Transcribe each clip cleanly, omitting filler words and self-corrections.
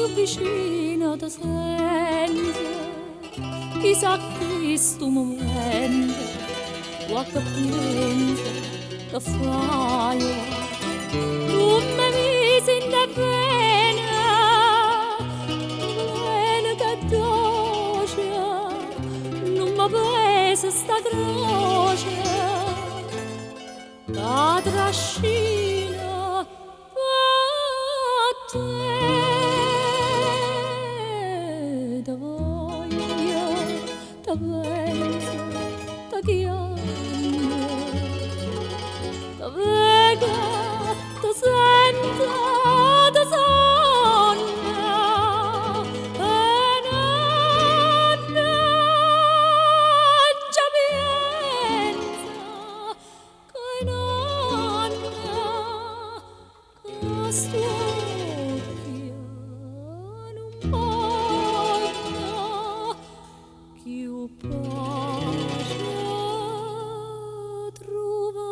Cchiù vicino te sento, chissà chistu mumento, tu a che pienze, che faje? Tu m'hê miso 'int' 'e vene, nu veleno ch'è doce, nun me pesa 'sta croce ca trascino pe' te. Te voglio, te penso, te chiammo, te veco, te sento, te sonno e nonna nce pienza che nonna ca st'uocchie nun ponno cchiù pace truvà.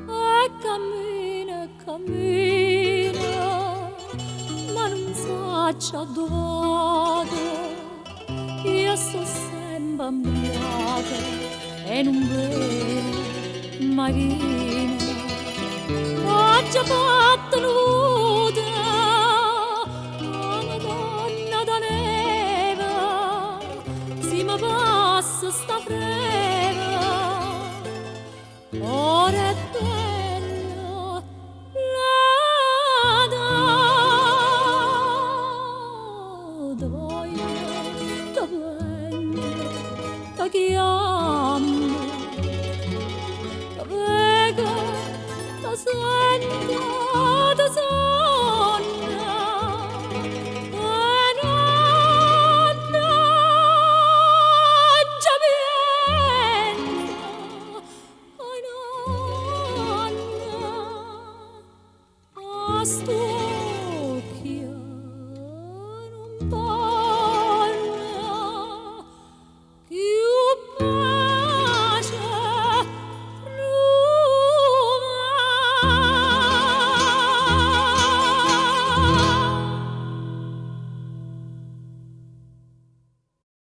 E cammina, cammina, ma nun saccio addò vado. Io sto sempre 'mbriaca e nun bevo mai vino. Aggio fatto nu vuto 'a Madonna d' 'a neve, si me passa 'sta freva, ora è bella l'età. Te voglio, te penso, te chiammo, te veco, te sento, te sonno e nonna nce pienza che nonna ca st'uocchie nun